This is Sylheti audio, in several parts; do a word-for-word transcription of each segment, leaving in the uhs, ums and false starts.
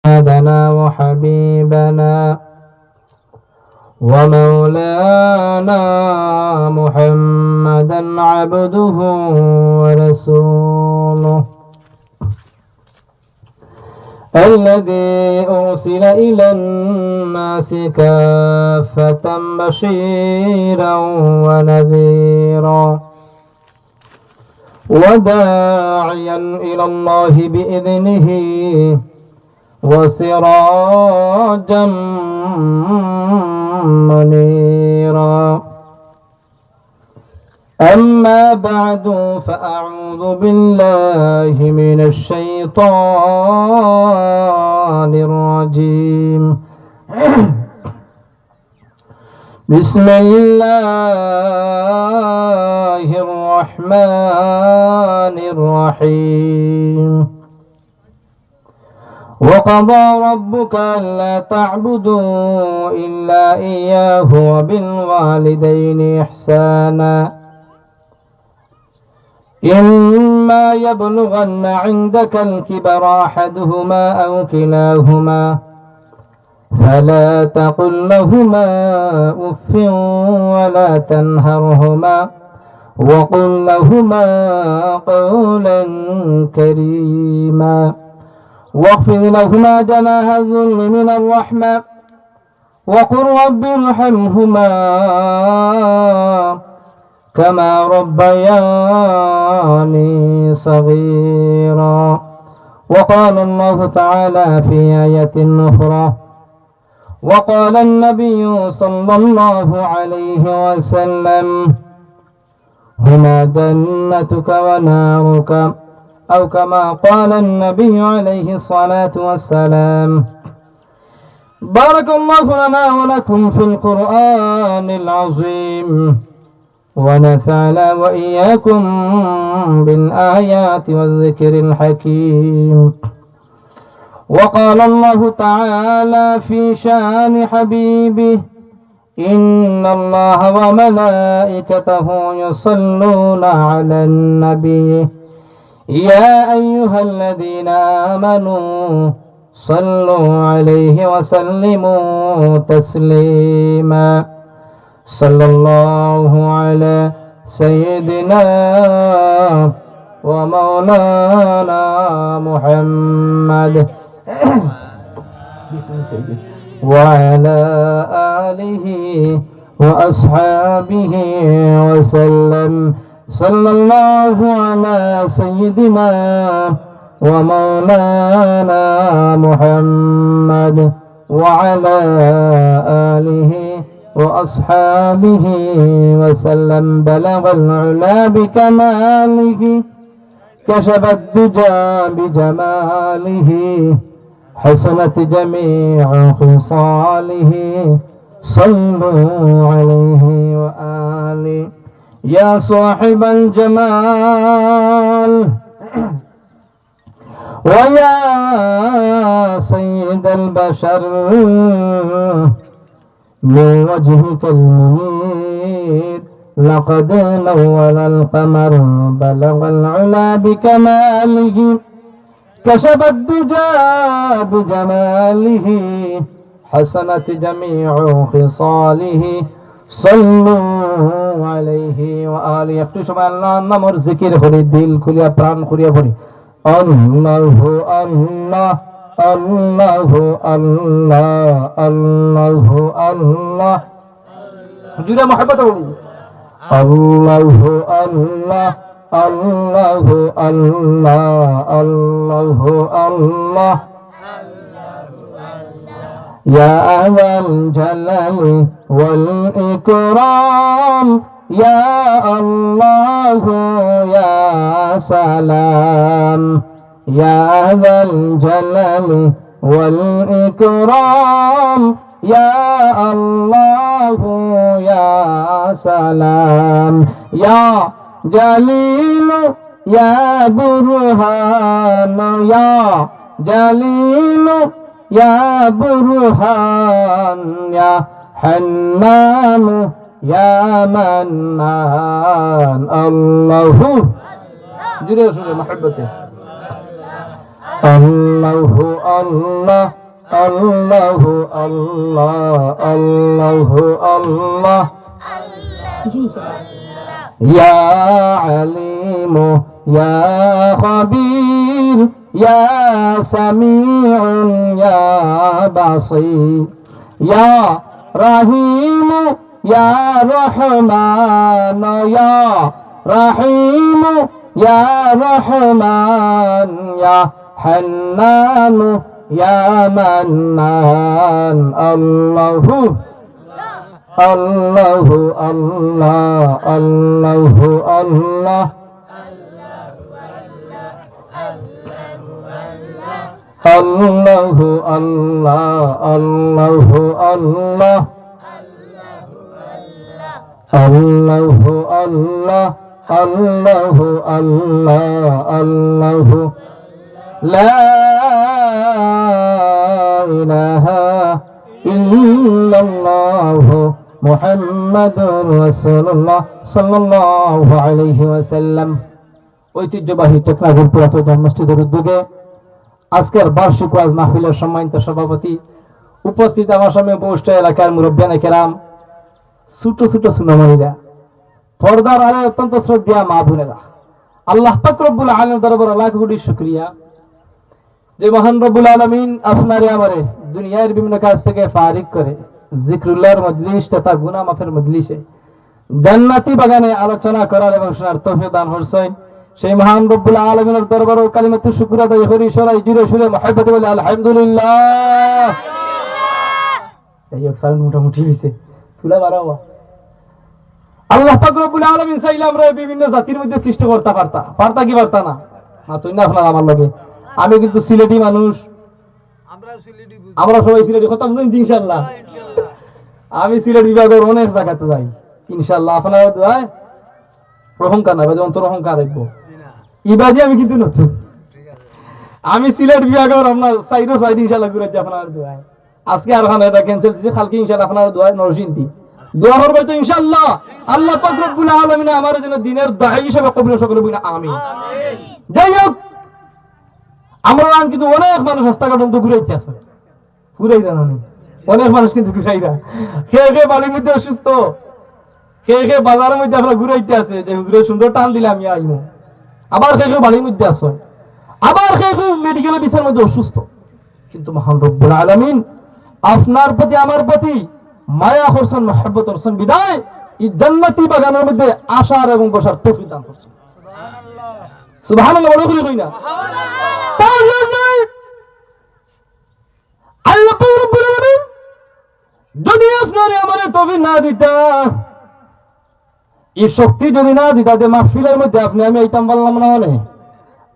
سيدنا وحبيبنا ومولانا محمدا عبده ورسوله الذي أرسل إلى الناس كافة بشيرا ونذيرا وداعيا إلى الله بإذنه وسراجا منيرا. أما بعد، فأعوذ بالله من الشيطان الرجيم. بسم الله الرحمن الرحيم. وقضى ربك ألا تعبدوا إلا إياه وبالوالدين إحسانا. إما يبلغن عندك الكبر أحدهما أو كلاهما فلا تقل لهما أف ولا تنهرهما وقل لهما قولا كريما واخفض لهما جناح الذل من الرحمة وقل رب ارحمهما كما ربياني صغيرا. وقال الله تعالى في آية أخرى، وقال النبي صلى الله عليه وسلم، هما جنتك ونارك، أو كما قال النبي عليه الصلاة والسلام. بارك الله لنا ولكم في القرآن العظيم، ونفعنا وإياكم بالآيات والذكر الحكيم. وقال الله تعالى في شأن حبيبه، إن الله وملائكته يصلون على النبي، يا أيها الذين آمنوا صلوا عليه وسلموا تسليما. صلى الله على سيدنا ومولانا محمد وعلى آله وأصحابه وسلم. صلى الله على سيدنا ومولانا محمد وعلى آله وأصحابه وسلم. بلغ العلا بكماله، كشف الدجى بجماله، حسنت جميع خصاله. صلوا عليه وآله. يا صاحب الجمال، ويا سيد البشر، من وجهك المنير لقد نور القمر، بلغ العلا بكماله، كشف الدجى بجماله، حسنت جميع خصاله. صلوا عليه وآله. একটু সময় আল্লাহর নামর জিকির করি, দিল খুলিয়া, প্রাণ খুলিয়া পড়ি। আল্লাহু আল্লাহ, আল্লাহু আল্লাহ, আল্লাহু আল্লাহ। জুরে মহব্বতে বলি। আল্লাহু আল্লাহ, আল্লাহু আল্লাহ, আল্লাহু আল্লাহ। يا ذا الجلال والإكرام، يا الله يا سلام، يا ذا الجلال والإكرام، يا الله يا سلام، يا جليل يا برهان، يا جليل يا برهان، يا حنان يا منان. الله. জুরে সুরে মহব্বতে। الله الله الله الله الله الله. يا عليم يا خبير يا سميع يا بصير. يا رحيم يا رحمن يا رحيم يا رحمن يا حنان يا منان. الله الله الله الله الله. الله الله الله الله. الله الله الله الله الله. لا إله إلا الله محمد رسول الله صلى الله عليه وسلم. ঐতিহ্যবাহী টেকনাফের পুরাতন মসজিদের উদ্যোগে আজকের বার্ষিক ওয়াজ মাহফিলের সম্মানিত সভাপতি, উপস্থিত আমার সামনে উপবিষ্ট এলাকার মুরব্বিয়ানে কেরাম, ছোট ছোট সুনামণিরা, পর্দার আড়ালে অত্যন্ত শ্রদ্ধেয় মা বোনেরা, আল্লাহ পাক রব্বুল আলামিনের দরবারে লাখ কোটি শুকরিয়া যে মহান রব্বুল আলামিন আপনারে আমারে দুনিয়ার বিভিন্ন কাজ থেকে ফারিগ করে জিক্রুল্লাহর মজলিস তথা গুনাহ মাফের মজলিসে জান্নাতি বাগানে আলোচনা করার এবং শোনার তৌফিক দান করছেন। সেই মহান রব্বুল আলামিনের দরবারে কালিমাতু শুকর আদায় করি, সবাই জোরে সুরে মহব্বতে বলি, "আলহামদুলিল্লাহ।" এই হোক, সাউন্ড মোটামুটি হইছে, তুলা বাড়াও। আল্লাহ পাক রব্বুল আলামিন চাইলে আমরা বিভিন্ন জাতির মধ্যে সৃষ্টি করতে পারতা, পারতা কি পারতা না? না, তুই না আপনার আমার লগে, আমি কিন্তু সিলেটি মানুষ, আমরা সিলেটি বুঝি। আমরা সবাই সিলেটি কথা বুঝেন তো ইনশাআল্লাহ? হ্যাঁ, ইনশাআল্লাহ। আমি সিলেট বিভাগের অনেক জায়গাতে যাই ইনশাআল্লাহ, আপনার দোয়ায় অহংকার নাই, বাদে অন্তর অহংকার রাখবো। জি না। ইবাদি আমি কিন্তু নতুন। ঠিক আছে। আমি সিলেট বিভাগের আপনার সাইডও সাইড ইনশাআল্লাহ ঘুরে যাই আপনার দোয়ায়। আজকে আর ওখানে এটা ক্যান্সেল দিছি, কালকে ইনশাআল্লাহ আপনার দোয়ায় নরসিংদী। দোয়া করবে তো ইনশাআল্লাহ। আল্লাহ পাক রব্বুল আলামিন আমার জন্য দিনের দায়ী হিসেবে কবুল সকলে বলি না, আমিন। আমিন। যাই হোক, আমরা কিন্তু অনেক মানুষ রাস্তাঘাট মধ্যে ঘুরাইতে আছে, ঘুরাইরা না নি? অনেক মানুষ কিন্তু ঘুরাইরা। কে কে বাড়ির মধ্যে অসুস্থ, কে কে বাজারের মধ্যে আপনার ঘুরাইতে আছে যে, "হুজুরে সুন্দর টান দিলে আমি আইমু।" আবার কে কে বাড়ির মধ্যে আছে, আবার কে কে মেডিকেল অফিসের মধ্যে অসুস্থ। কিন্তু মহান রব্বুল আলামিন আপনার প্রতি আমার প্রতি মায়া করছেন, মহব্বত করছেন, বিদায় এই জান্নাতি বাগানের মধ্যে আসার এবং বসার তৌফিক দান করছেন। সুবহানাল্লাহ, বড় করে কই না? তার জন্য আল্লাহ পাক রব্বুল আলামিন যদি আপনারে আমারে তৌফিক না দিতা, এই শক্তি যদি না দিতা, যে মাহফিলের মধ্যে আপনি আমি আইতাম পারলাম না। অনেক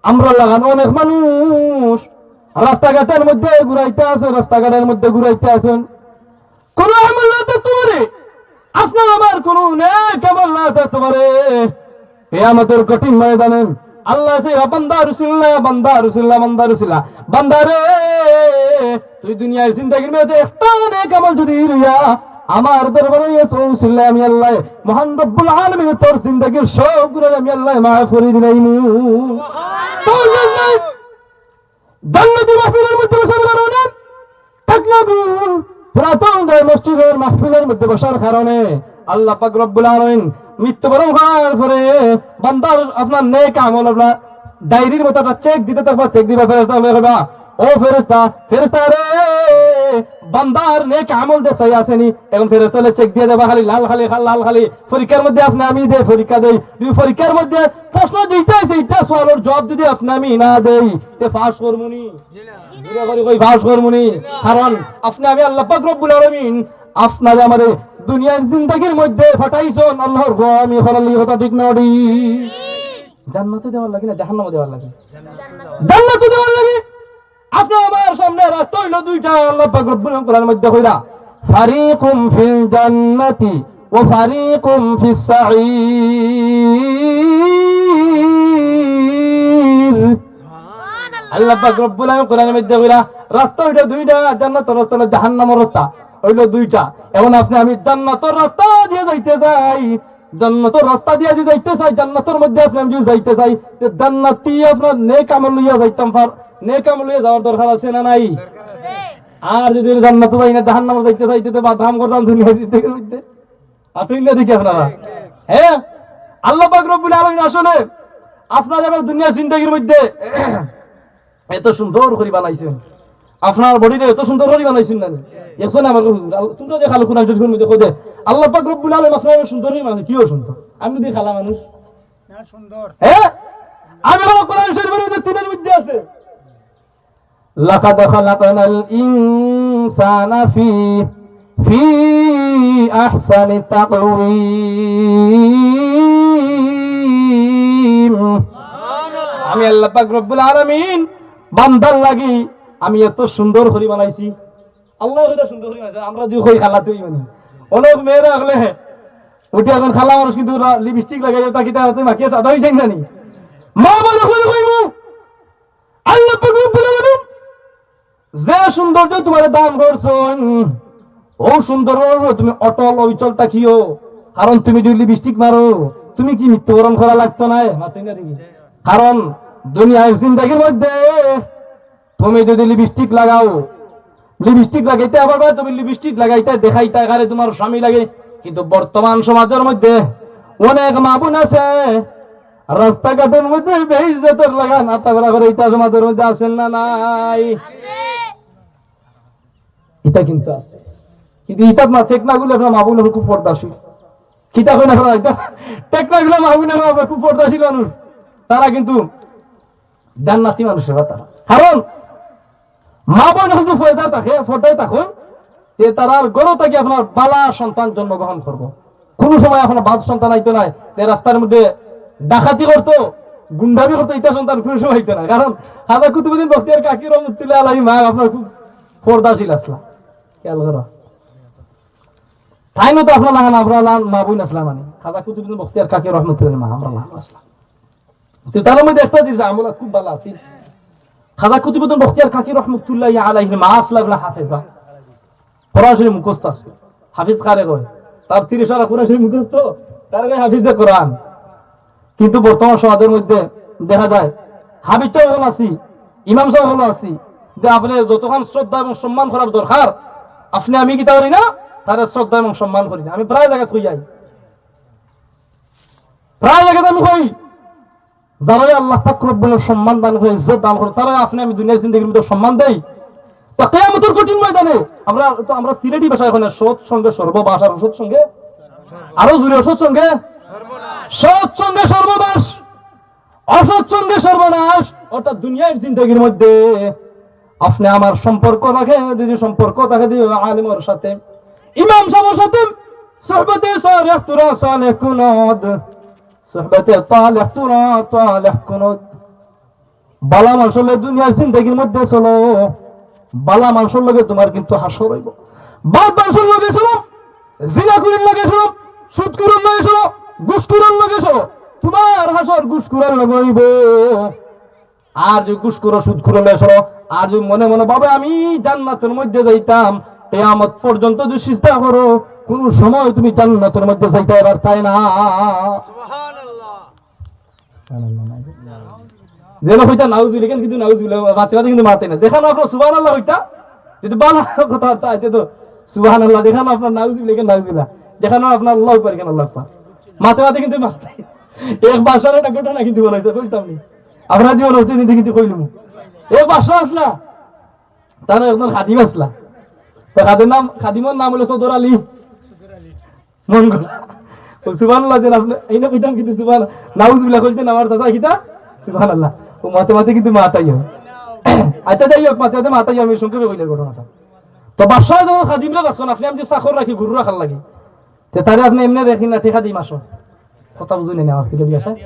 আমরা লাগানো অনেক মানুষ রাস্তাঘাটের মধ্যে ঘুরাইতে আছে, রাস্তাঘাটের মধ্যে ঘুরাইতে আছেন। কোনো আমল না থাকতে পারে, আপনার আমার কোনো নেক আমল না থাকতে পারে। কিয়ামতের কঠিন ময়দানে আল্লাহ সে বান্দা রসুল্লাহ, বান্দা রসুল্লাহ, বান্দা রসুল্লাহ, বান্দা রে, তুই দুনিয়ার জিন্দেগির মধ্যে একটা নেক আমল যদি রইয়া আমার দরবারে এসে পৌঁছলে আমি আল্লাহ মহান রব্বুল আলামিন তোর জিন্দেগির সব গুনাহ আমি আল্লাহ মাফ করে দিলাইমু। তার জন্য জান্নাতি মাহফিলের মধ্যে বসে আমরা রওনা। টেকনাফ পুরাতন গায়ে মসজিদের মাহফিলের মধ্যে বসার কারণে আল্লাহ পাক রব্বুল আলামিন মৃত্যুবরণ করার পরে বান্দার আপনার নেক আমল আপনার ডায়েরির মতো একটা চেক দিতে থাকবা, চেক দিবা, ফেরেশতা বলে কইবা, "ও ফেরেশতা, ফেরেশতা রে, বান্দার নেক আমল যে চাই আছে নি?" এখন ফেরেশতা হলে চেক দিয়ে দেবা, খালি লাল খালি, খাল লাল খালি। পরীক্ষার মধ্যে আপনি আমি দে পরীক্ষা দেই, যদি পরীক্ষার মধ্যে প্রশ্ন দুইটা আছে, এইটা সওয়ালের জবাব যদি আপনি আমি না দেই, তে পাস করমু নি? জি না। জোরে করি কই, পাস করমু নি? জি না। কারণ আপনি আমি আল্লাহ পাক রব্বুল আলামিন আপনারে আমারে দুনিয়ার জিন্দেগির মধ্যে পাঠাইছন আল্লাহর গোলামি করার লাগি, কথা ঠিক না ঠিক? জান্নাতে দেওয়ার লাগি না জাহান্নামে দেওয়ার লাগি? জান্নাতে দেওয়ার লাগি। আপনার আমার সামনে রাস্তা হইল দুইটা, আল্লাহ পাক রব্বুল আলামিন কোরআনের মধ্যে কইরা, "ফারিকুম ফিল জান্নাতি ওয়া ফারিকুম ফিস সাঈর।" আল্লাহ পাক রব্বুল আলামিন কোরআনের মধ্যে কইরা, রাস্তা হইল দুইটা, জান্নাতের রাস্তা না জাহান্নামের রাস্তা, হইল দুইটা। এখন আপনি আমি জান্নাতের রাস্তা দিয়ে যাইতে চাই, জান্নাতের রাস্তা দিয়া যদি যাইতে চাই, জান্নাতের মধ্যে আপনি আমি যদি যাইতে চাই, যে জান্নাতি আপনার নেক আমল লইয়া যাইতাম পার, নেক আমল লইয়া যাওয়ার দরকার আছে না নাই? আর যদি জান্নাতো যাই না, জাহান্নামো যাইতে চাইতে তো বাদাম করতাম দুনিয়ার জিন্দেগির মধ্যে। আর তুই না দেখি আপনারা, হ্যাঁ, আল্লাহ পাক রব্বুল আলামিন আসলে আপনার এবার দুনিয়ার জিন্দেগির মধ্যে এত সুন্দর করি বানাইছেন, আপনার বডিরে এত সুন্দর করি বানাইছেন না নি? এখন আমার হুজুর, আল-, তোমরা যে খালি কোরআন শরীফের মধ্যে কই দে, আল্লাহ পাক রব্বুল আলামিন আপনার সুন্দর করি বানাইছেন, কিও সুন্দর? আমি যদি খালা মানুষ, না সুন্দর। হ্যাঁ, আমি বলো কোরআন শরীফের মধ্যে তিনের মধ্যে আছে। লাকাদ খালাকনাল ইনসানা ফি, ফি আহসানি তাকওয়িম। আমি আল্লাহ পাক রব্বুল আলামিন বান্দার লাগি আমি এত সুন্দর করি বানাইছি। আল্লাহ কইরা সুন্দর করি বানাইছে, আমরা যদি কই খালাতে অইব নি। অনেক মেয়েরা হলে উঠি এখন খালা মানুষ কিন্তু লিপস্টিক লাগাই, তা কিতা হাতে মাখিয়ে সাদা হয়ে যায় না নি? মা বাবা যখন কইব, আল্লাহ পাক রব্বুল আলামিন যে সৌন্দর্য তোমারে দান করছইন, ও সৌন্দর্য তুমি অটল অবিচল থাকিও। কারণ তুমি যদি লিপস্টিক মারো, তুমি কি মৃত্যুবরণ করা লাগতো না? মাতইন না দেখি। কারণ দুনিয়ার জিন্দেগির মধ্যে তুমি যদি লিপস্টিক লাগাও, লিপস্টিক লাগাইতে আবার বা তুমি লিপস্টিক লাগাইতে দেখাইতে আরে তোমার স্বামী লাগে, কিন্তু বর্তমান সমাজের মধ্যে অনেক মা বোন আছে রাস্তাঘাটের মধ্যে বেইজ্জতের লাগান আতাবড়া করে, ইতা সমাজের মধ্যে আছেন না নাই? ইতা কিন্তু আছে। কিন্তু ইতাত না, ঠেকনাগুলো আপনার মা বোন খুব পর্দাশীল। কিতা কই না আপনারা? ইতা ঠেকনাগুলো মা বোন খুব পর্দাশীল মানুষ। তারা কিন্তু জান্নাতি মানুষের কথা। কারণ মা বোন যখন পর্দায় থাকে, পর্দায় থাকইন, যে তারার ঘরো থাকি আপনার বালা সন্তান জন্মগ্রহণ করব। কোনো সময় আপনার বাদ সন্তান আইতো নাই, যে রাস্তার মধ্যে ডাকাতি করতো, গুন্ডামি করতো, ইতা সন্তান কোনো সময় আইতো না। কারণ খাজা কুতুবুদ্দিন বখতিয়ার কাকি রহমতুল্লাহ আলাইহি মা আপনার খুব পর্দাশীল আসলা, খেয়াল করো। তাইনও তো আপনার লাখান, আপনার লাখান মা বোন আসলা মানে। খাজা কুতুবুদ্দিন বখতিয়ার কাকি রহমতুল্লাহ মা আমরা লাখান আসলা। তো তার মধ্যে একটা জিনিস আমলা খুব ভালা আছিল। খাজা কুতুবুদ্দিন বখতিয়ার কাকি রহমতুল্লাহ আলাইহির মা আসলা বলে হাফেজা, কোরআন শরীফ মুখস্থ আছে। হাফিজ কারে কয়? তার তিরিশ পারা কোরআন শরীফ মুখস্থ, তারে কয় হাফিজে কোরআন। কিন্তু বর্তমান সমাজের মধ্যে দেখা যায় হাফিজ সাব অকল আছি, ইমাম সাব অকল আছি, যে আপনে যতখান শ্রদ্ধা এবং সম্মান করার দরকার, আপনে আমি কিতা করি না, তারে শ্রদ্ধা এবং সম্মান করি না। আমি প্রায় জাগাত কই যাই, প্রায় জাগাত আমি কই, যারারে আল্লাহ পাক রব্বুল সম্মান দান করে, ইজ্জত দান করে, তারারে আপনে আমি দুনিয়ার জিন্দেগির মধ্যে সম্মান দেই। তো কিয়ামতের কঠিন ময়দানে আমরা তো, আমরা সিলেটি ভাষায় কই না, সৎ সঙ্গে সর্ববাস আর অসৎ সঙ্গে, আরো জোরে, অসৎ সঙ্গে, সৎ সঙ্গে সর্ববাস, অসৎ সঙ্গে সর্বনাশ। অর্থাৎ দুনিয়ার জিন্দেগির মধ্যে আপনে আমার সম্পর্ক রাখে, যদি সম্পর্ক থাকে দিও আলিমর সাথে, ইমাম সাবর সাথে, সুহবতে সালেহ তুরা সালেহ কুনুদ, সুহবতে তালেহ তুরা তালেহ কুনুদ। বালা মানষর লগে দুনিয়ার জিন্দেগির মধ্যে চলো, বালা মানষর লগে তোমার কিন্তু হাশর অইব। বাদ মানষর লগে চলো, জিনাকুরির লগে চলো, সুদকুরর লগে চলো, ঘুষকুরর লগে চলো, তোমার হাশর ঘুষকুরর লগে অইব। আর যদি ঘুষকুর সুদকুর লগে চলো, আর যদি মনে মনে ভাবো আমি জান্নাতের মধ্যে যাইতাম, কিয়ামত পর্যন্ত যদি চিন্তা করো, কোনো সময় তুমি জান্নাতের মধ্যে যাইতায় পারতায় না। সুবহানাল্লাহ। যেন কইতা নাউজুবিল্লাহ, কেন কিন্তু নাউজুবিল্লাহ, মাতে মাতে কিন্তু মাতে না। যেখানে আপনার সুবহানাল্লাহ কইতা, যদি বালা কথা বার্তা আছে তো সুবহানাল্লাহ, যেখানে আপনার নাউজুবিল্লাহ, কেন নাউজুবিল্লাহ, যেখানে আপনার আল্লাহু আকবার, কেন আল্লাহু আকবার। মাতে মাতে কিন্তু মাতে। এক বাসার একটা ঘটনা কিন্তু বানাইছে, কইতাম নি। আপনারা জীবন হতে দিতে কিন্তু কইলাম। এক বাসা আসলা, তার একজন খাদিম আসলা। তো খাদিমর নাম, খাদিমর নাম হলো সদর আলী। মন করা। ও সুবহানাল্লাহ, যেন আপনি, এই না কইতাম কিন্তু সুবহান-, নাউজুবিল্লাহ কইতেন আমার চাচা কিতা? সুবহানাল্লাহ। ও মাতে মাতে কিন্তু মাতাইও। আচ্ছা, যাই হোক, মাতে মাতে মাতাইও, আমি সংক্ষেপে কইলে ঘটনাটা। তো বাসায় যখন খাদিমরা রাখছেন, আপনি আমি যে চাকর রাখি, গরু রাখার লাগি। তে তারে আপনি এমনি রাখি না, টেকা দিই মাসো। কথা বুঝুন না, আমার সিলেটি ভাষায়।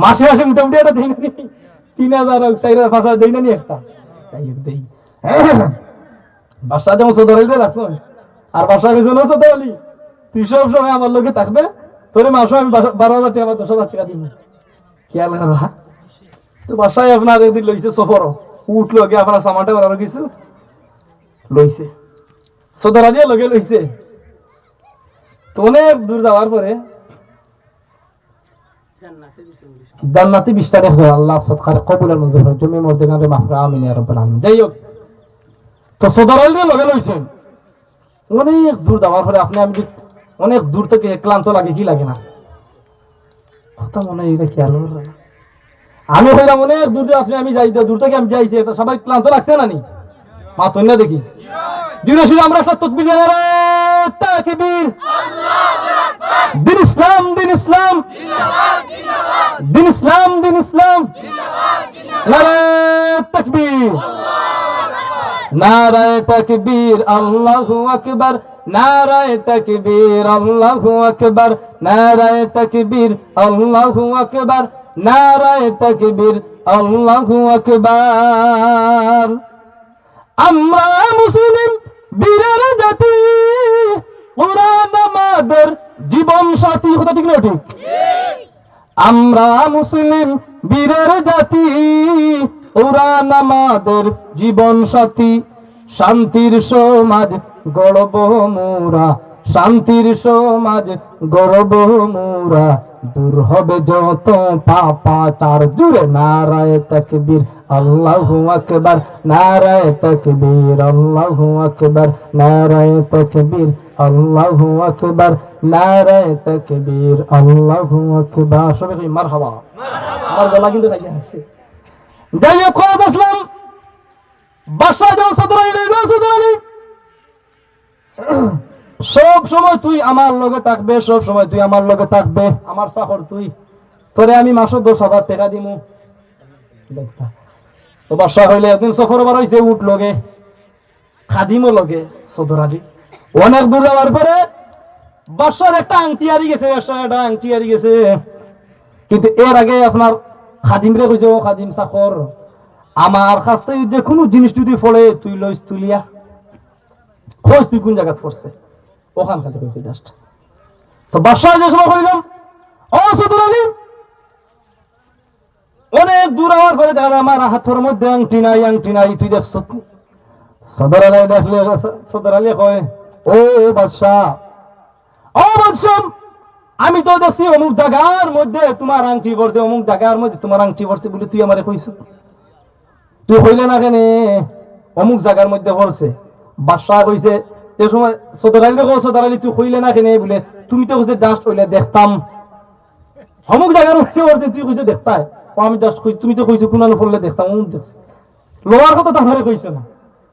মাসে মাসে মোটামুটি একটা দেই না নি? তিন হাজার হোক, চার হাজার, পাঁচ হাজার দেই না নি একটা? যাই হোক, দেই। বাসায় যেমন সদর আলী রাখছো, আর বাসায় গেছে না সদর আলী, তুই সব সময় আমার লগে থাকবে, তোরে মাসো আমি বারো, বারো হাজার টাকা বা দশ হাজার টাকা দিব। খেয়াল করা। তো বাসায় আপনার একদিন লইছে সফর, উঠলো গিয়ে আপনার সামানটা বানানো কিছু লইছে, সদর আলিয়া লগে লইছে। তো অনেক দূর যাওয়ার পরে জান্নাতি বিশটা দেখো, আল্লাহ সদকার কবুল আর মঞ্জুর হয়। জমি মর্দেগানরে মাফ করে, আমিন ইয়া রাব্বাল আলামিন। যাই হোক, তো সদর আলীরে লগে লইছইন, অনেক দূর যাওয়ার পরে আপনে আমি যে অনেক দূর থাকি ক্লান্ত লাগে কি লাগে না? কথা মনে হয় এটা খেয়াল করলাম না। আমি কইলাম, "অনেক দূর যে আপনে আমি যাই, দূর থাকি আমি যাইছি, এটা সবাই ক্লান্ত লাগছে না নি?" মাতইন না দেখি। জোরে সুরে আমরা একটা তকবীর জানাই, নারায়ে তাকবীর। দিন ইসলাম, দিন ইসলাম। দিন ইসলাম, দিন ইসলাম। নারায়ে তাকবীর। নারায়ে তাকবীর, আল্লাহু আকবার। নারায়ে তাকবীর, আল্লাহু আকবার। নারায়ে তাকবীর, আল্লাহু আকবার। নারায়ে তাকবীর, আল্লাহু আকবার। আমরা মুসলিম বীরের জাতি, কোরআন আমাদের জীবন সাথী। কথা ঠিক না ঠিক? আমরা মুসলিম বীরের জাতি, কোরআন আমাদের জীবন সাথী। শান্তির সমাজ গড়ব মোরা, শান্তির সমাজ গড়ব মোরা। দূর হবে যত পাপাচার। জোরে নারায়ে তাকবীর, আল্লাহু আকবার। নারায়ে তাকবীর, আল্লাহু আকবার। নারায়ে তাকবীর, আল্লাহু আকবার। নারায়ে তাকবীর, আল্লাহু আকবার। সবাই কই মারহাবা। আমার গলা কিন্তু খাইয়া আছে। যাই হোক, কথা আসলাম, বাদশা যখন সদর আলী, সদর আলী, সব সময় তুই আমার লগে থাকবে, সব সময় তুই আমার লগে থাকবে, আমার চাকর তুই, তোরে আমি মাসো দশ হাজার টেকা দিমু। তো বাদশা কইলে, একদিন সফর বার অইছে, উট লগে, খাদিমও লগে, সদর আলী। অনেক দূর যাওয়ার পরে বাদশার একটা আংটি হারি গেছে, বাদশার একটা আংটি হারি গেছে। কিন্তু এর আগে আপনার খাদিমরে কইছে, "ও খাদিম চাকর, আমার কাছ থাকি যে কুনু জিনিস যদি পড়ে, তুই লইস তুলিয়া।" কইস, "তুই কুন জাগাত পড়ছে?" ওখান খালি কইছে just। তো বাদশা যে সময় কইলাম, "ও সদর আলী, অনেক দূর আওয়ার পরে দেখা যায় আমার হাতর মধ্যে আংটি নাই, আংটি নাই, তুই দেখছস নি?" সদর আলী দেখলে, সদর আলী কয়, "ও বাদশা, ও বাদশা, আমি তো দেখছি অমুক জাগার মধ্যে তুমার আংটি পড়ছে, অমুক জাগার মধ্যে তুমার আংটি পড়ছে বলে তুই আমারে কইছস, তুই কইলে না কেনে অমুক জাগার মধ্যে পড়ছে?" বাদশা কইছে, যে সময় সদর আলীরে কয়, "সদর আলী, তুই কইলে না কেনে?" বলে, "তুমি তো কইছে just অইলে দেখতাম, অমুক জাগার মধ্যে পড়ছে, তুই কইছে দেখতায়।" ও, "আমি just কই, তুমি তো কইছো কুনানো পড়লে দেখতাম, অমুক দেখছি।" লওয়ার কথা তো আমারে কইছে না।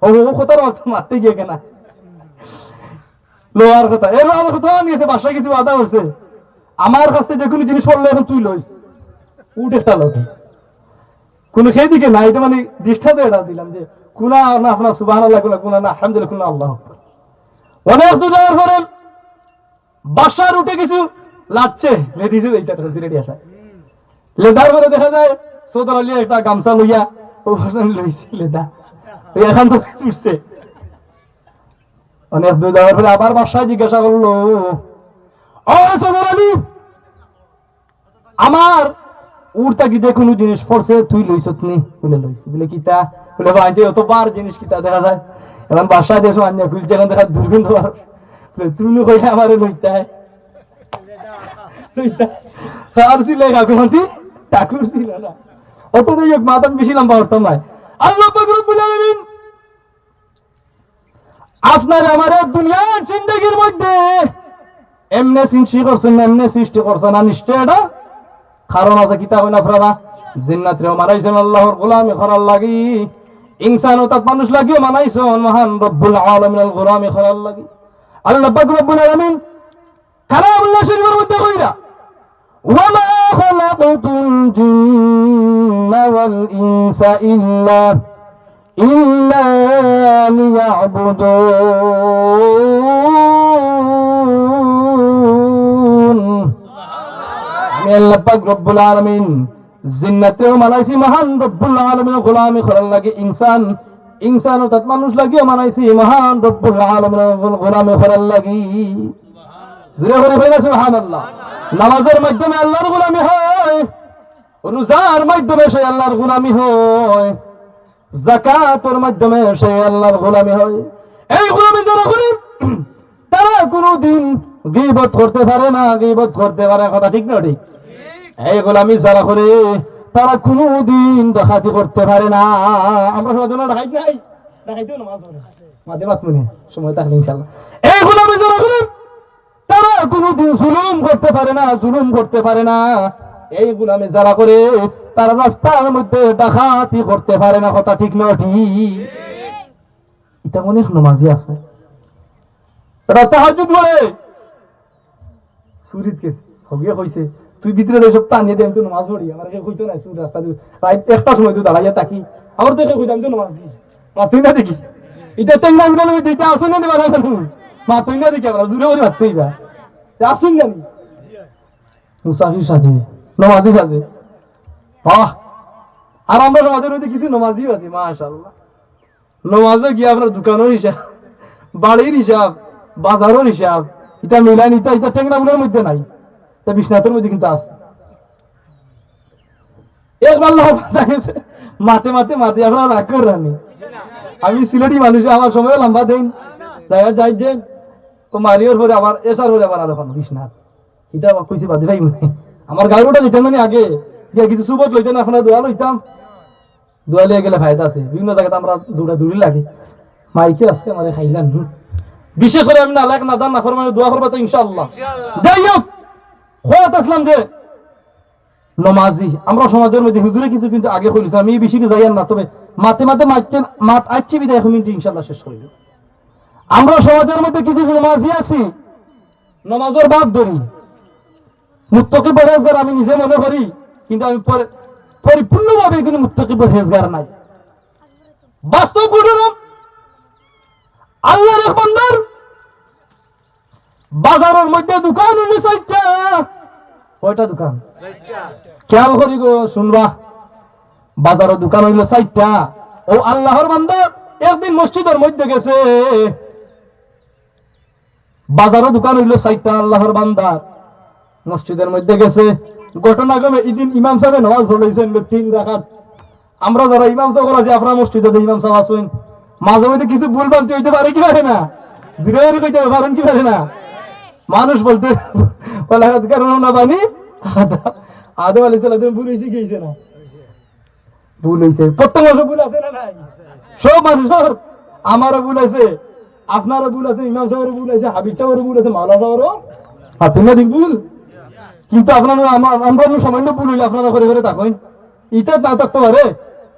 ও, ও কথার অর্থ মারতে গিয়ে কেনা। লওয়ার কথা। এর আর কথা নিয়েছে, বাদশা কিছু বাধা করছে। "আমার কাছ থাকি যে কুনু জিনিস পড়লে এখন তুই লইস।" উট একটা লগে। কুনু সেই দিকে না, এটা মানে দৃষ্টান্ত এটা দিলাম যে কুনা না আপনার সুবহানাল্লাহ, কুনা, কুনা না আলহামদুলিল্লাহ, কুনা আল্লাহু আকবার। অনেক দূর যাওয়ার পরে বাদশার উটে কিছু লাগছে, লেডিসে এইটা সিলেটি ভাষা। লেদার পরে দেখা যায় সদর আলী একটা গামছা লইয়া, ও লইছে লেদা। ওই এখন তো ছুটছে। অনেক দূর যাওয়ার পরে আবার বাদশায় জিজ্ঞাসা করলো, "ও সদর আলী, আমার উট থাকি যে কুনু জিনিস পড়ছে, তুই লইছত নি?" বলে, "লইছি।" বলে, "কিতা?" বলে, "ভাই, যে অত বার জিনিস কিতা দেখা যায়?" এখন বাদশায় যে সময় আনিয়া খুলছে, এখন দেখা দুর্গন্ধ বার। বলে, "তুমি কইলে আমারে লইতায়?" লইতায়। আর ছিল কাকু মাতি, ঠাকুর ছিল না। অত তো এক মাথা বেশি লম্বা করতাম ভাই। আল্লাহ পাক রব্বুল আলামিন আপনার আমার দুনিয়ার জিন্দেগির মধ্যে এমনে সৃষ্টি করছেন, এমনে সৃষ্টি করছেন না, নিশ্চয় এটা কারণ আছে। কিতা কইন আপনারা? জিন্নাতরেও বানাইছেন আল্লাহর গোলামি করার লাগি, ইনসান অর্থাৎ মানুষ লাগিও বানাইছেন মহান রব্বুল আলামিনের গোলামি করার লাগি। আল্লাহ পাক রব্বুল আলামিন কালামুল্লাহ শরীফের মধ্যে কইরা, "ওয়া মা খালাকতুল জিন্না ওয়াল ইনসা ইল্লা, ইল্লা লিয়াবুদুন।" আমি আল্লাহ পাক রব্বুল আলামিন জিন্নাতরেও বানাইছি মহান রব্বুল আলামিনের গোলামি করার লাগি, ইনসান, ইনসান অর্থাৎ মানুষ লাগিও বানাইছি মহান রব্বুল আলামিনের গোলামি করার লাগি। জোরে করি কইন না সুবহানাল্লাহ। নামাজের মাধ্যমে আল্লাহর গোলামি হয়, রোজার মাধ্যমে সে আল্লাহর গোলামি হয়, যাকাতর মাধ্যমে সে আল্লাহর গোলামি হয়। এই গোলামি যারা করে, তারা কোনোদিন গীবত করতে পারে না, গীবত করতে পারে, কথা ঠিক না ঠিক? এই গোলামি যারা করে, তারা কোনোদিন ডাকাতি করতে পারে না। আমরা সমাজে না ডাকাইত নাই, ডাকাইতেও নামাজ পড়ে। মাঝে মাত মনে, সময় থাকলে ইনশাআল্লাহ। এই গোলামি যারা করে, তারা কোনোদিন জুলুম করতে পারে না, জুলুম করতে পারে না। এই গোলামি যারা করে, তারা রাস্তার মধ্যে ডাকাতি করতে পারে না। কথা ঠিক না ঠিক? ইতা অনেক নমাজি আছে, তারা তাহাজ্জুদ পড়ে, চুরিত গেছে, হগিয়ে কইছে, "তুই ভিতরে যাই, সব টানিয়ে দে, আমি তো নমাজ পড়ি।" আমার কেউ কইতো না, চুর রাস্তা দিয়ে রাত একটার সময় তুই দাঁড়াইয়া থাকি, আমার তো কেউ কইতো, "আমি তো নমাজি।" মাতই না দেখি, ইটা টেঙ্গা উঠানো হইতে, ইটা আসুন না দিবা না, মাতই না দেখি, আমরা জুরে করে মাততে হইবা, আসুন জানি। মুসাফির সাজে, নমাজি সাজে, বাহ। আর আমরা সমাজের মধ্যে কিছু নমাজিও আছে, মাশাআল্লাহ। নমাজে গিয়া আপনার দোকানের হিসাব, বাড়ির হিসাব, বাজারের হিসাব, ইটা মিলান, ইটা, ইটা টেংরাগুলোর মধ্যে নাই, তা বিশ্বনাথের মধ্যে কিন্তু আছে। একবার লাভ দেখা গেছে, মাতে মাতে মাতে আপনারা রাগ করবেন নি। আমি সিলেটি মানুষ, আমার সময় লম্বা দিন, দেখা যায় যে ও মারিওর পরে আবার এসার পরে আবার আরো বিশ্বনাথ, এটা আবার কইছি বাদে ভাই। আমার গাড়ি ওটা দিতাম মানে আগে গিয়া কিছু সুবত লইতেন, আপনারা দোয়া লইতাম। দোয়া লইয়া গেলে ফায়দা আছে, বিভিন্ন জায়গাতে আমরা দৌড়াদৌড়ি লাগে। মাইকে আজকে আমারে খাইলাম। হুম। বিশেষ করে আমি নালায়েক নাদান নাফরমানের দোয়া করবা তো ইনশাআল্লাহ। যাই হোক, খোয়াত আসলাম যে নমাজি, আমরা সমাজের মধ্যে হুজুরে কিছু কিন্তু আগে কইলিছে, আমি এই বিষয়ে যাই আর না, তবে মাতে মাতে মাতছেন, মাত আইছে বিদায় এখন মিনিট ইনশাআল্লাহ শেষ করিল। আমরা সমাজের মধ্যে কিছু নমাজি আছি, নমাজের বাদ ধরি, মুত্তাকি পরহেজগার আমি নিজে মনে করি, কিন্তু আমি পরে পরিপূর্ণভাবে কিন্তু মুত্তাকি পরহেজগার নাই। বাস্তব ঘটনা, আল্লাহর এক বান্দার বাজারের মধ্যে দোকান হইল চারটা। কয়টা দোকান? খেয়াল করি গো, শুনবা, বাজারের দোকান হইল চারটা। ও আল্লাহর বান্দা একদিন মসজিদের মধ্যে গেছে, বাজারও দোকান হইল চারটা আল্লাহর বান্দার। মসজিদের মধ্যে গেছে, ঘটনা ক্রমে ইদিন ইমাম সাহেব নামাজ পড়াইছেন তিন রাকাত। আমরা যারা ইমাম সাহেব আছি, আপনারা মসজিদে যে ইমাম সাহেব আছেন, মাঝে মধ্যে কিছু ভুল ভ্রান্তি হইতে পারে কি পারে না? দূরে দূরে কইতে পারেন কি পারে না? মানুষ বলতে বলে, "হাত কারণ না বানি আদম, আদম আলাইহিস সালাম ভুল হইছে কি হইছে না?" ভুল হইছে, প্রত্যেক মানুষের ভুল আছে না নাই? সব মানুষের, আমারও ভুল আছে, আপনারও ভুল আছে, ইমাম সাহেবেরও ভুল আছে, হাবিব সাহেবেরও ভুল আছে, মাওলানা সাহেবেরও, আর তুমি ঠিক ভুল। কিন্তু আপনারা আমার, আমরা অন্য সামান্য ভুল হইলে আপনারা করে করে থাকেন, ইটা না থাকতে পারে।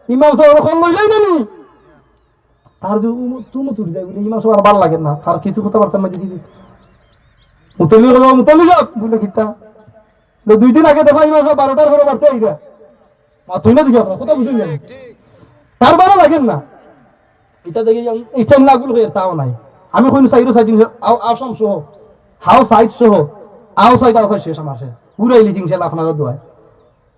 ইমাম সাহেব কম লইলাই না নি, তার যে উম-, তুমু তুর যায় বলে ইমাম সাহেব আর ভালো লাগে না, তার কিছু কথাবার্তার মধ্যে কিছু মুতল্লি হলো, "মুতল্লি সাহেব," বলে, "কিতা?" বলে, "দুই দিন আগে দেখো ইমাম সাহেব বারোটার ঘরে বাড়তে আইরা।" মাতই না দেখি আপনার কথা বুঝুন না। তার ভালো লাগে না। এটা দেখি আমি ইচ্ছা না গুলো হয়ে তাও নাই। আমি কোন সাইডো সাইড আসাম সহ, হাও সাইড সহ, আও সাইড, আও সাইড শেষ আমার শেষ। পুরাই লিজিং সেল আপনারা দোয়ায়।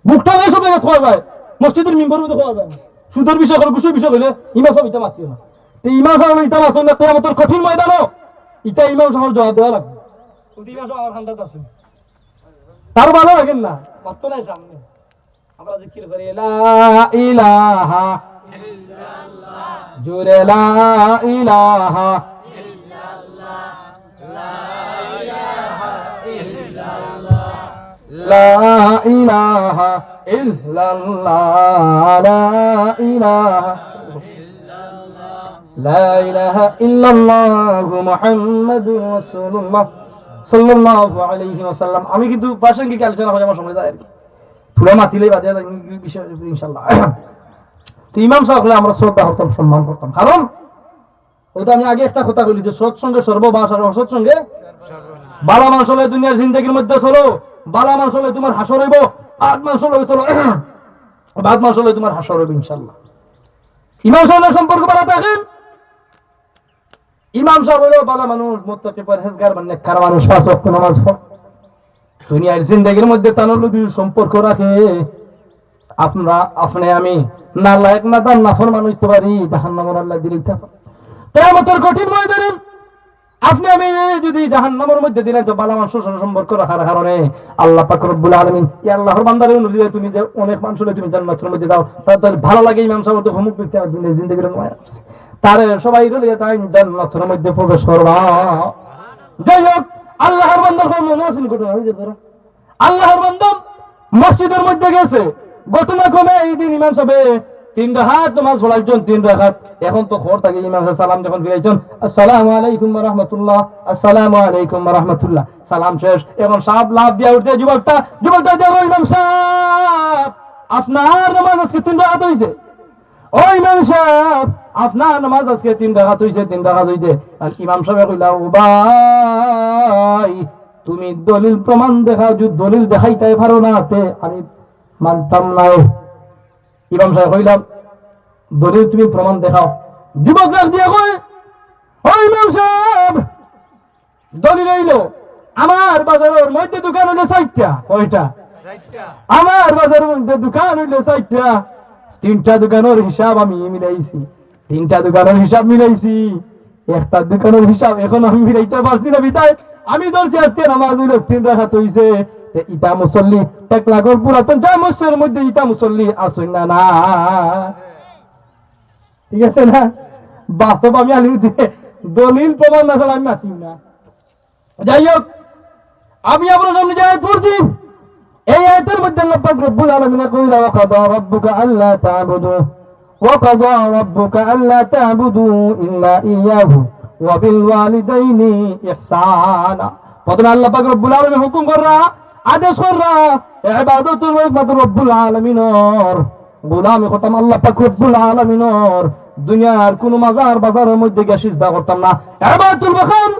বুকটা এই সব জায়গায় খোয়া যায়। মসজিদের মিম্বর মধ্যে খোয়া যায়। সুদের বিষয় করে, ঘুষের বিষয় হইলে ইমাম সাহেব ইটা মাতিও না। তো ইমাম সাহেব ইটা মাতন না, তোর মতো কঠিন ময়দানও ইটা ইমাম সাহেব জবাব দেওয়া লাগবে। ওদি ইমাম সাহেব আমার হান্দাত আছে। তার ভালো লাগে না। মাত্র নাই সামনে। আমরা জিকির করি, লা ইলাহা ইল্লাল্লাহ। জোরে লা ইলাহা ইল্লাল্লাহ। লা ইলাহা ইল্লাল্লাহ। লা ইলাহা ইল্লাল্লাহ। লা ইলাহা ইল্লাল্লাহ। লা ইলাহা ইল্লাল্লাহু মুহাম্মাদুর রাসূলুল্লাহ সাল্লাল্লাহু আলাইহি ওয়াসাল্লাম। আমি কিন্তু প্রাসঙ্গিক আলোচনা করে আমার সময় যায় আর কি। পুরা মাতিলে বাদে আর কি বিষয় ইনশাআল্লাহ। তো ইমাম সাহেব হলে আমরা শ্রদ্ধা করতাম, সম্মান করতাম, কারণ ওই তো আমি আগে একটা কথা বলি যে সৎসঙ্গে সর্ববাস আর অসৎসঙ্গে বালা মানুষ হলে দুনিয়ার জিন্দেগির মধ্যে চলো, বালা মানুষ হলে তোমার হাসর হইব, বাদ মানুষ হলে চলো, বাদ মানুষ হলে তোমার হাসর হইব ইনশাআল্লাহ। ইমাম সাহেবের সম্পর্ক বাড়া থাকেন। ইমাম সাহেব হইল বালা মানুষ, মুত্তাকি পরহেজগার, মানে নেককার মানুষ, পাঁচ ওয়াক্ত নামাজ পড়ে। দুনিয়ার জিন্দেগির মধ্যে তার লগে যদি সম্পর্ক রাখে, আপনারা, আপনি আমি নালায়েক নাদান নাফরমান হইতে পারি, জাহান্নামের আল্লাহ দিলে কিয়ামতের কঠিন ময়দানে আপনি আমি যদি জাহান্নামের মধ্যে দিলে তো বালা মানুষের সাথে সম্পর্ক রাখার কারণে আল্লাহ পাক রব্বুল আলামিন, "ই আল্লাহর বান্দারে অনুযায়ী তুমি যে অনেক মানুষ হলে তুমি জান্নাতের মধ্যে যাও, তার তাহলে ভালো লাগে ইমাম সাহেব তো অমুক ব্যক্তি আমার জিন্দেগির মধ্যে আছে, তারে সবাই রইলে তাই জান্নাতের মধ্যে প্রবেশ করবা।" যাই হোক, আল্লাহর বান্দার কোনো মনে আছে নি ঘটনা হয়ে যেত না? আল্লাহর বান্দা মসজিদর মধ্যে গেছে, ঘটনাক্রমে এই দিন ইমাম সাবে তিন রাকাত নামাজ পড়াইছইন, তিন রাকাত। এখন তো ঘর থাকি ইমাম সাবে সালাম যখন ফিরাইছইন, "আসসালামু আলাইকুম ওয়া রাহমাতুল্লাহ, আসসালামু আলাইকুম ওয়া রাহমাতুল্লাহ।" সালাম শেষ, এখন সাব লাফ দিয়া উঠছে যুবকটা, যুবকটা যে, "ও ইমাম সাব, আপনার নামাজ আজকে তিন রাকাত অইছে।" "ও ইমাম সাব, আপনার নামাজ আজকে তিন রাকাত অইছে, তিন রাকাত অইছে।" আর ইমাম সাবে কইলা, "ও ভাই, তুমি দলিল প্রমাণ দেখাও, যদি দলিল দেখাইতায় পারো না, তে আমি মানতাম নায়।" ইমাম সাবে কইলা, "দলিল তুমি প্রমাণ দেখাও।" যুবক ডাক দিয়া কয়, "ও ইমাম সাব, দলিল অইলো, আমার বাজারর মধ্যে দোকান অইলো চাইরটা।" কয়টা? আমার বাজারর মধ্যে দোকান অইলো চাইরটা। তিনটা দোকানর হিসাব আমি মিলাইছি, তিনটা দোকানর হিসাব মিলাইছি, একটা দোকানর হিসাব এখন আমি মিলাইতাম পারছি না, বিধায় আমি ধরছি আজকে নামাজ অইলো তিন রাকাত অইছে। তে ইটা মুসল্লি, টেকনাগর পুরাতন জামে মসজিদর মধ্যে ইটা মুসল্লি আছইন না, না? ঠিক আছে না? বাস্তব আমি আলিম দিয়ে দলিল প্রমাণ না ছাড়া আমি মাতি না। যাই হোক, আমি আপনার সামনে যে আয়াত পড়ছি, এই আয়াতের মধ্যে আল্লাহ পাক রব্বুল আলামিন কইলা, "ওয়া কাদা রাব্বুকা আল্লা তা'বুদু, ওয়া কাদা রাব্বুকা আল্লা তা'বুদু ইল্লা ইয়াহু ওয়া বিল ওয়ালিদাইনি ইহসানা।" প্রথমে আল্লাহ পাক রব্বুল আলামিন হুকুম কররা, আদেশ কররা, ইবাদত অইলো একমাত্র রব্বুল আলামিনর। গোলামি করতাম আল্লাহ পাক রব্বুল আলামিনর। দুনিয়ার কুনু মাজার বাজারর মধ্যে গিয়া সিজদা করতাম না। ইবাদতুল বাকান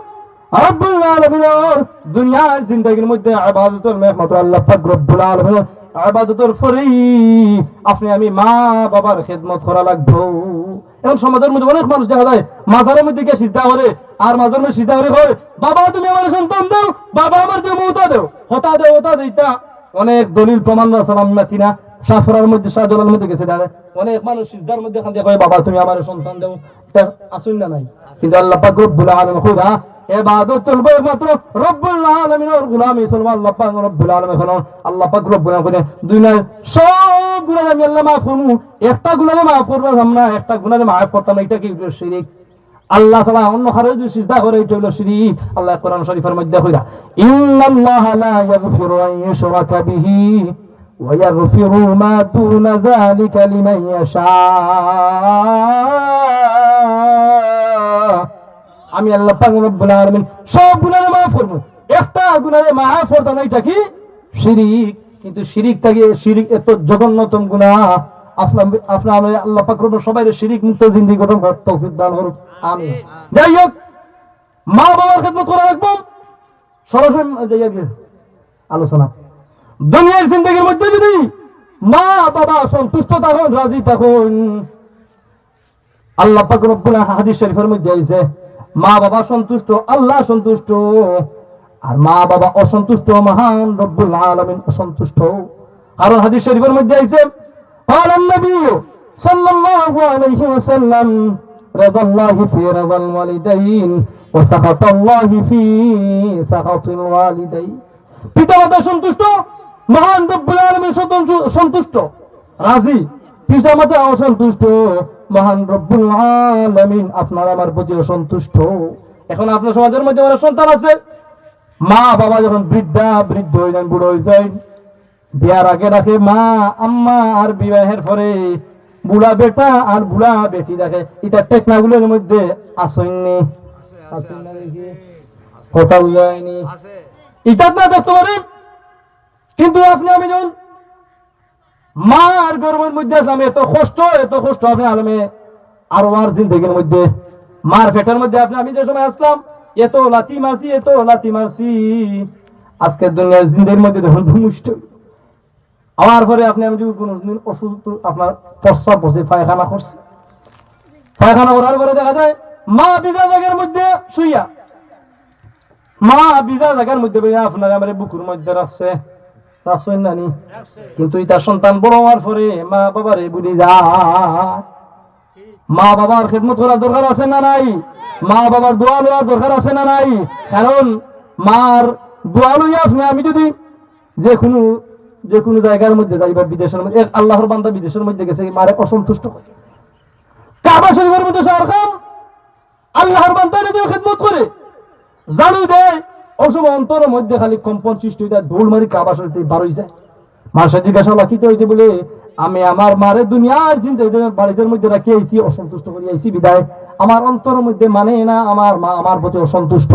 রব্বুল আলামিনর। দুনিয়ার জিন্দেগির মধ্যে ইবাদত অইলো একমাত্র আল্লাহ পাক রব্বুল আলামিনর। ইবাদতর পরেই আপনে আমি মা বাবার খেদমত করা লাগবো। এখন সমাজর মধ্যে অনেক মানুষ দেখা যায় মাজারর মধ্যে গিয়া সিজদা করে, আর মাজারর মধ্যে সিজদা করে কয়, "বাবা তুমি আমারে সন্তান দেও, বাবা আমারে মউতা দেও, হতা দেও, হতা দেইতা।" অনেক দলিল প্রমাণ আছে, আমরা চিনি না। শাহপুরার মধ্যে, শাহজালালর মধ্যে গেছে, দেখা যায় অনেক মানুষ সিজদার মধ্যে কান্দিয়া কয়, "বাবা তুমি আমারে সন্তান দেও।" ইটা আছইন না নাই? কিন্তু আল্লাহ পাক রব্বুল আলামিন কইরা, ইবাদত চলবো একমাত্র রব্বুল আলামিনর, গোলামি চলবো আল্লাহ পাক রব্বুল আলামিনর। আল্লাহ পাক রব্বুল আলামিন কইরা, দুনিয়ার সব গুনাহ আমি আল্লাহ মাফ করমু, একটা গুনাহ মাফ করতাম না, একটা গুনাহ মাফ করতাম না, ইটা কি অইলো? শিরিক। আল্লাহ ছাড়া অন্য কারো যদি সিজদা করে, ইটা অইলো শিরিক। আল্লাহ কোরআন শরীফর মধ্যে কইরা, "ইন্নাল্লাহা লা ইয়াগফিরু আন ইউশরাকা বিহি ওয়া ইয়াগফিরু মা দুনা যালিকা লিমান ইয়াশা।" আমি আল্লাহ পাক রব্বুল আলামিন সব গুনাহ মাফ করমু, একটা গুনাহ মাফ করতাম না, ইটা কি? শিরিক। কিন্তু শিরিক থাকি, শিরিক এত জঘন্যতম গুনাহ। আপনার, আপনার আল্লাহ পাক রব্বুল সবাইরে শিরিক মুক্ত জিন্দেগি গঠন করার তৌফিক দান করুক। আমিন। যাই হোক, মা বাবার খেদমত করা লাগবো। সরাসরি যাই আর কি আলোচনা। দুনিয়ার জিন্দেগির মধ্যে যদি মা বাবা সন্তুষ্ট থাকইন, রাজি থাকইন, আল্লাহ পাক রব্বুল আলামিন হাদিস শরীফর মধ্যে আইছে, মা বাবা সন্তুষ্ট, আল্লাহ সন্তুষ্ট, আর মা বাবা অসন্তুষ্ট, মহান রব্বুল আলামিন অসন্তুষ্ট। কারণ হাদিস শরীফর মধ্যে আইছে, قال النبي صلى الله عليه وسلم، رضا الله في رضا الوالدين وسخط الله في سخط الوالدين। পিতা মাতা সন্তুষ্ট, মহান রব্বুল আলামিন সন্তুষ্ট, সন্তুষ্ট, রাজি। পিতা মাতা অসন্তুষ্ট, মহান রব্বুল আলামিন আপনার আমার প্রতি অসন্তুষ্ট। এখন আপনার সমাজর মধ্যে আমার সন্তান আছে, মা বাবা যখন বৃদ্ধা বৃদ্ধ অই যাইন, বুড়া অই যাইন, বিয়ার আগে ডাকে মা, আম্মা, আর বিবাহের পরে বুড়া বেটা আর বুড়া বেটি ডাকে। ইটা টেকনাগুলোর মধ্যে আছইন নি? আছইন না দেখি? কথা বুঝা যায়নি? ইটা না দেখতে পারেন, কিন্তু আপনে আমি যখন মার গর্ভর মধ্যে আছলাম, এত কষ্ট, এত কষ্ট আপনে আলমে আরো আর জিন্দেগির মধ্যে, মার পেটর মধ্যে আপনে আমি যে সময় আছলাম, এত লাথি মারছি, এত লাথি মারছি। আজকে দুনিয়ার জিন্দেগির মধ্যে যখন ভূমিষ্ঠ অওয়ার পরে আপনে আমি যদি কোনো দিন অসুস্থ, আপনার প্রস্রাব করছি, পায়খানা করছি, পায়খানা করার পরে দেখা যায় মা ভিজা জাগার মধ্যে শুইয়া, মা ভিজা জাগার মধ্যে বইয়া আপনার আমার বুকুর মধ্যে রাখছে, রাখছইন না নি? কিন্তু ইটা সন্তান বড় অওয়ার পরে মা বাবারে ভুলি যায়। মা বাবার খেদমত করার দরকার আছে না নাই? মা বাবার দোয়া লওয়ার দরকার আছে না নাই? কারণ মার দোয়া লইয়া আপনে আমি যদি যে কোনো, যে কোনো জাগার মধ্যে যাই বা বিদেশর মধ্যে, এক আল্লাহর বান্দা বিদেশর মধ্যে গেছে, মারে অসন্তুষ্ট করে। কাবা শরীফর মধ্যে সারখান আল্লাহর বান্দা নবীর খেদমত করে, ঝাড়ু দেয়, অউ সময় অন্তরর মধ্যে খালি কম্পন সৃষ্টি অই যায়, দৌড় মারি কাবা শরীফ থাকি বার অই যায়। মানষে জিজ্ঞাসা করলা, "কিতা অইছে?" বলে, "আমি আমার মারে দুনিয়ার জিন্দেগি বাড়ির মধ্যে রাখি আইছি, অসন্তুষ্ট করি আইছি বিধায় আমার অন্তরর মধ্যে মানে না আমার মা আমার প্রতি অসন্তুষ্ট।"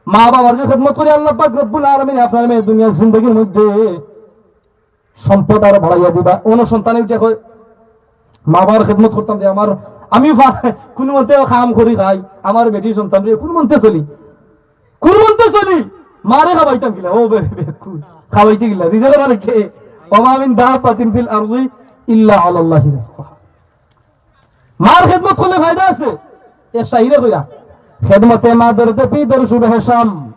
মা বাবার যে খেদমত করি আল্লাহ পাক রব্বুল আলামিন আপনার মেয়ে দুনিয়ার জিন্দেগির মধ্যে সম্পদ আরো বাড়াইয়া দিবা। অন্য সন্তানে উঠে কয়, "মা বাবার খেদমত করতাম যে আমার, আমি ফা-, কোনো মতে কাম করি খাই, আমার বেটি সন্তান রে কোনো মতে চলি, কোনো মতে চলি, মারে খাওয়াইতাম কিলা, ও বে-, বে-, কু-, খাওয়াইতে কিলা, রিজিক আর কে, ওমা মিন দাব্বাতিন ফিল আরদি ইল্লা আলাল্লাহি রিজকুহা।" মার খেদমত করলে ফায়দা আছে। এক শাইরে কইরা, "খেদমতে মা দর্দে পি দর শুভ হে শাম,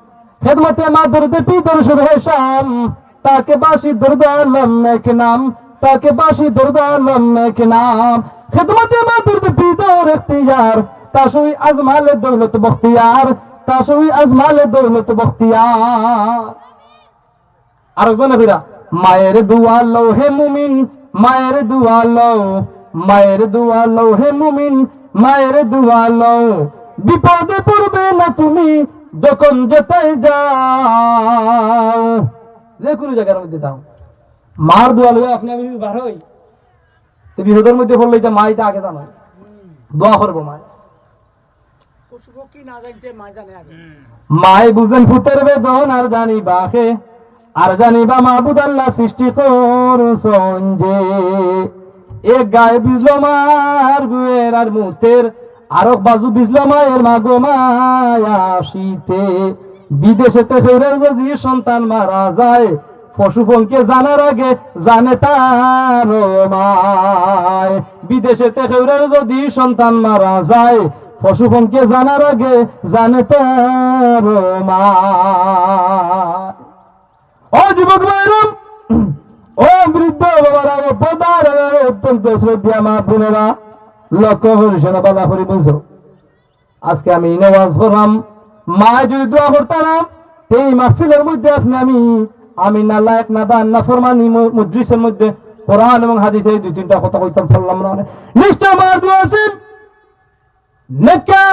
খেদমতে মা দর্দে পি দর শুভ হে শাম, তাকে বাসি দর্দ আলম নেক নাম, তাকে বাসি দর্দ আলম নেক নাম, খেদমতে মা দর্দে পি দর এখতিয়ার, তাসুই আজমালে দৌলত বখতিয়ার, তাসুই আজমালে দৌলত বখতিয়ার।" আরেকজনে কইরা, "মায়ের দোয়া লও হে মুমিন, মায়ের দোয়া লও, মায়ের দোয়া লও হে মুমিন, মায়ের দোয়া লও, বিপদে পড়বে না তুমি যখন যেতায় যাও।" যে কোনো জায়গার মধ্যে যাও, মার দোয়া লইয়া আপনি আমি যদি বার হই, তো বিপদের মধ্যে পড়লে এটা মা এটা আগে জানো, দোয়া করবো মায়। পশুপক্ষী না জানতে মা জানে আগে। মায় বুঝেন পুতের বেদন আর জানিবা কে, আর জানিবা মাবুদ আল্লাহ সৃষ্টি করছইন যে। এক গায়ে বিজলো মার গুয়ের আর মুতের, আরক বাজু বিজলো মায়ের মা গো মায়া শীতে। বিদেশেতে কেউরর যদি সন্তান মারা যায়, পশু পঙ্কে জানার আগে জানে তার মায়। বিদেশেতে কেউরর যদি সন্তান মারা যায়, পশু পঙ্কে জানার আগে জানে তার মায়। ও যুবক ভাইরা, ও বৃদ্ধ বাবারা, ও পর্দার আড়ালে অত্যন্ত শ্রদ্ধা মা বোনেরা, লক্ষ্য করি শোনা, বালা করি বুঝো। আজকে আমি ইনো ওয়াজ করলাম, মায় যদি দোয়া করতা না, এই মাহফিলর মধ্যে আপনি আমি, আমি নালায়েক, নাদান, নাফরমানি ম-, মজলিসর মধ্যে কোরআন এবং হাদিসের দুই তিনটা কথা কইতাম পারলাম না। নিশ্চয় মার দোয়া আছে। নেককার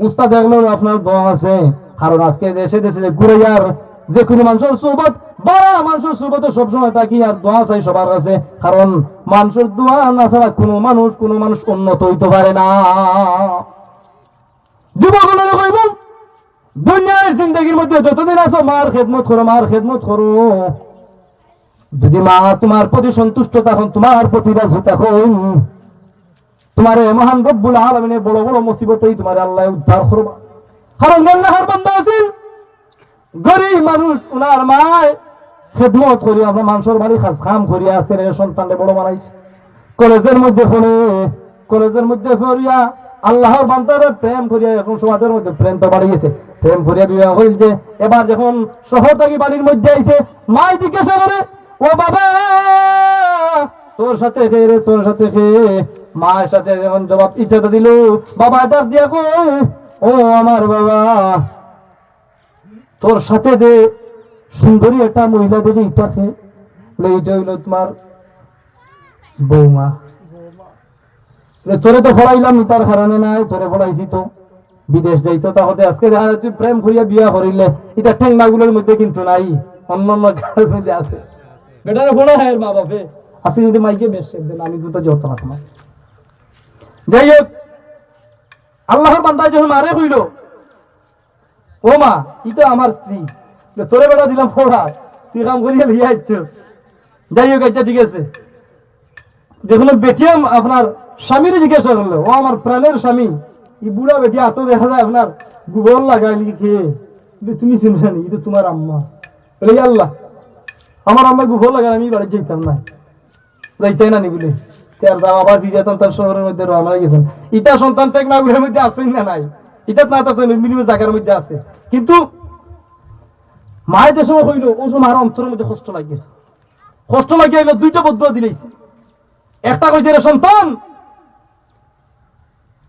উস্তাদ, এগুলোর আপনার দোয়া আছে। কারণ আজকে দেশে দেশে যে ঘুরে আর যে কোনো মানুষের সুবত, বড় মানুষের সুবতে সবসময় থাকি আর দোয়া চাই সবার কাছে। কারণ মানুষের দোয়া না ছাড়া কোনো মানুষ, কোনো মানুষ উন্নত হইতে পারে না। যুবকগুলোরে কইব, দুনিয়ার জিন্দেগির মধ্যে যতদিন আছো, মার খেদমত করো, মার খেদমত করো। যদি মা তোমার প্রতি সন্তুষ্ট থাকইন, তোমার প্রতি রাজি থাকইন, তোমারে মহান রব্বুল আলামিনে বড় বড় মুসিবত থাকি তোমারে আল্লায় উদ্ধার করবা। কারণ আল্লাহর বান্দা আছইন, গরিব মানুষ, উনার মায় খেদমত করি, আপনার মানুষের বাড়ি কাজ কাম করিয়া আছে রে, সন্তানরে বড় বানাইছে। কলেজের মধ্যে পড়ে, কলেজের মধ্যে পড়িয়া আল্লাহর বান্দারে প্রেম করিয়া এখন সমাজের মধ্যে প্রেম তো বাড়ি গেছে। প্রেম করিয়া বিয়া হইল যে, এবার যখন শহর থাকি বাড়ির মধ্যে আইছে, মায় জিজ্ঞাসা করে, "ও বাবা, তোর সাথে কে রে, তোর সাথে কে?" মায়ের সাথে যখন জবাব ইচ্ছাটা দিল, বাবা ডাক দিয়া কয়, "ও আমার বাবা, তোর সাথে যে সুন্দরী একটা মহিলা দেখি, ইটা কে?" বলে, "ইটা হইল তোমার বৌমা।" বলে, "তোরে তো পড়াইলাম ইতার কারণে নায়, তোরে পড়াইছি তো, বিদেশ যাইতো, তাহলে আজকে দেখা যায় তুই প্রেম করিয়া বিয়া করিলে, ইতা ঠেংনাগুলোর মধ্যে কিন্তু নাই, অন্য অন্য গাড়ির মধ্যে আছে।" বেটারে পড়া হয় এর মা বাপে, আজকে যদি মাইকে বেশ একদিন আমি দুটো যত রাখলাম। যাই হোক, আল্লাহর বান্দায় যখন মারে কইল, "ও মা, ই তো আমার স্ত্রী, তোরে বেটা দিলাম পড়া, তুই কাম করিয়া লইয়া আইছ।" যাই হোক, আচ্ছা ঠিক আছে। যখন বেটিয়ে আপনার স্বামীরে জিজ্ঞাসা করলো, "ও আমার প্রাণের স্বামী, ই বুড়া বেটি আতো দেখা যায় আপনার গোবর লাগাইলি খেয়ে, কিন্তু তুমি চিনছো নি, ই তো তোমার আম্মা।" বলে, "ইয়া আল্লাহ, আমার আম্মা গোবর লাগাইলে আমি বাড়ি যাইতাম না।" যাইতাই না নি বলে। তে আর বাবা ফিরিয়া তান তার শহরের মধ্যে রওনা হয়ে গেছেন। ইতা সন্তান ঠেংনাগুলোর মধ্যে আছইন না নাই? ইতা না থাকতে মিনিমাম জায়গার মধ্যে আছে। কিন্তু মায়ে যে সময় কইল, ও সময় আমার অন্তরের মধ্যে কষ্ট লাগি গেছে। কষ্ট লাগি গেল, দুইটা বদদোয়া দিলাইছে। একটা কইছে, "রে সন্তান,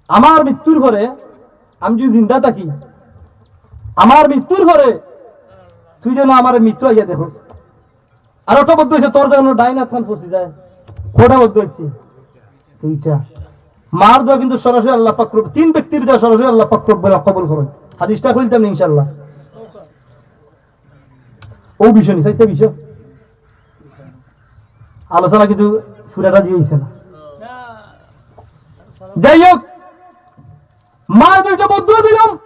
আমার মৃত্যুর পরে, আমি যদি জিন্দা থাকি, আমার মৃত্যুর পরে তুই যেন আমার মৃত্যু আইয়া দেখোস।" আর একটা বদদোয়া হইছে, "তোর যেন ডাইন আতখান ফসি যায়।" কটা বদদোয়া হইছে? দুইটা। মার দোয়া কিন্তু সরাসরি আল্লাহ পাক রব-, তিন ব্যক্তির দোয়া সরাসরি আল্লাহ পাক রব্বুল কবুল করেন। হাদিসটা খুলতাম না ইনশাআল্লাহ। ও বিষয় নি, চাইরটা বিষয়। আলোচনা কিছু ফুরাটা দিয়ে হইছে না। যাই হোক, মা দুইটা বদুয়া দিলাম,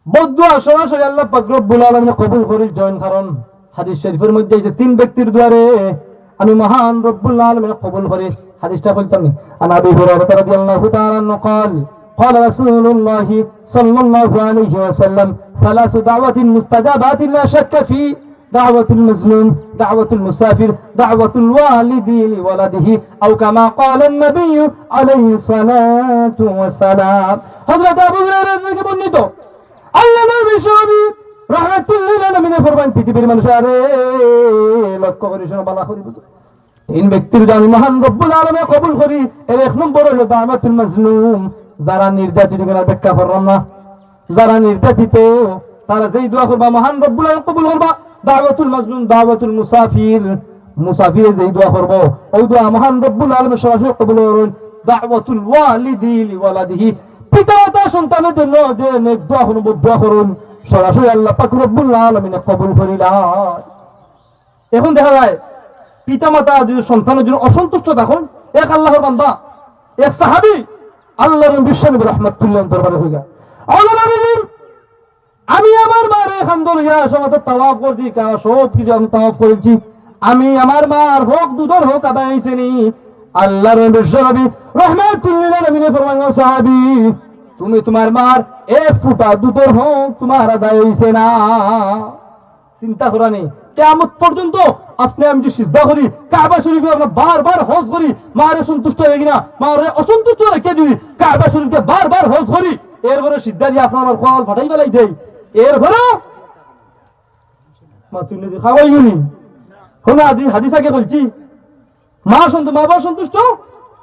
বদুয়া সরাসরি আল্লাহ পাক রব্বুল আলামিনে কবুল করিল। জয়েন কারণ হাদিস শরীফের মধ্যে আছে, তিন ব্যক্তির দুয়ারে আমি মহান রব্বুল আলামিনে কবুল করি। হাদিসটা বলতাম নি। عن أبي هريرة رضي الله تعالى عنه قال قال رسول الله صلى الله عليه وسلم ثلاث دعوات مستجابات لا شك في دعوة المظلوم، دعوة المسافر، دعوة الوالد لولده، أو كما قال النبي عليه الصلاة والسلام। হযরত আবু হুরায়রা থেকে বর্ণিত, আল্লাহ নবী সাহাবী রহমাতুল্লিল আলামিনে ফরমান, পৃথিবীর মানুষ আরে লক্ষ্য করি শোনো, ভালা করি বুঝো। তিন ব্যক্তির দুয়ারে মহান রব্বুল আলামিনে কবুল করি। এর এক নম্বর হইল দাওয়াতুল মাজলুম, যারা নির্যাতিত, এখানে ব্যাখ্যা করলাম না। যারা নির্যাতিত, তারা যেই দোয়া করবা, মহান রব্বুল আলামিন কবুল করবা। দাওয়াতুল মাজলুম, দাওয়াতুল মুসাফির, মুসাফিরে যেই দোয়া করবো, ওই দোয়া মহান রব্বুল আলামিন সরাসরি কবুল করইন। দাওয়াতুল ওয়ালিদি লিওয়ালাদিহি, পিতা মাতা সন্তানের জন্য যে নেক দোয়া করইন, বদ দোয়া করইন, সরাসরি আল্লাহ পাক রব্বুল আলামিনে কবুল করিলা। এখন দেখা যায়, পিতা মাতা যদি সন্তানের জন্য অসন্তুষ্ট তখন এক আল্লাহর বান্দা, এক সাহাবী, আল্লাহর নবী বিশ্বনবী রহমাতুল্লিল আলামিন দরবারে হইয়া, "আল্লাহর নবী, আমি আমার মারে কান্দো লইয়া সমস্ত তাওয়াফ করছি, কা-, সব কিছু আমি তাওয়াফ করেছি, আমি আমার মার হক, দুধর হক আদায় হইছে নি?" আল্লাহর নবী বিশ্বনবী রহমাতুল্লিল আলামিনে ফরমাইন, "ও সাহাবী, তুমি তোমার মার এক ফুটা দুধর হক তোমার আদায় হইছে না।" চিন্তা করা নেই। কিয়ামত পর্যন্ত আপনে আমি যে সিজদা করি, কাবা শরীফে আমরা বারবার হজ করি, মারে সন্তুষ্ট হই কিনা, মারে অসন্তুষ্ট রাখিয়া যদি কাবা শরীফে বারবার হজ করি, এরপরে সিজদা দিয়া আপনার আমার কল ফাটাই বেলাই দেই, এরপরে মা তুই নিজে খাওয়াই নি। শোনা, আদি হাদিস আগে বলছি, মা সন্তু-, মা বাবা সন্তুষ্ট,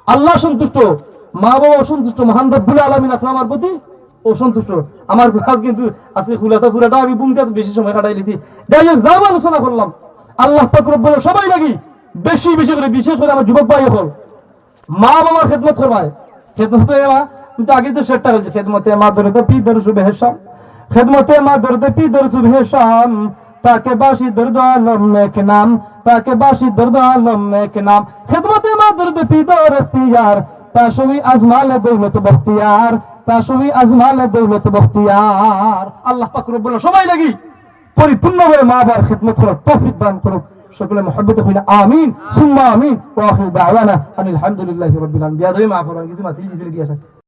আল্লাহ সন্তুষ্ট, মা বাবা অসন্তুষ্ট, মহান রব্বুল আলামিন আসলে আমার প্রতি অসন্তুষ্ট। আমার ক্লাস কিন্তু আজকে খুলাসা পুরাটা আমি ভূমিকা বেশি সময় কাটাই দিছি। যাই হোক, যা আলোচনা করলাম, আল্লাহ পাক রব্বুল সবাই লাগি বেশি বেশি করে, বিশেষ করে আমার যুবক ভাই হল, মা বাবার খেদমত করবায়। খেদমতে মা, আমি তো আগে তো সেটা হয়েছে, খেদমতে মা দরদ পিদর শুভে শাম, খেদমতে মা দরদ পিদর শুভে শাম, তাকে বাসি দরদ আলম এক নাম, তাকে বাসি দরদ আলম এক নাম, খেদমতে মা দরদ পিদর এখতিয়ার, তা সবই আজমালে দৌলত বখতিয়ার, তা সবই আজমালে দৌলত বখতিয়ার। আল্লাহ পাক রব্বুল সবাই লাগি পরিপূর্ণভাবে মা বাবার খেদমত করার তৌফিক দান করুক। সকলে মহব্বতে কইলা আমিন, সুম্মা আমিন। ওয়া আখিরু দাওয়ানা আনিল হামদুলিল্লাহি রাব্বিল আলামিন। বিয়াদবি মাফ করবেন, কিছু মাতিল জিজির বিয়া সাথে।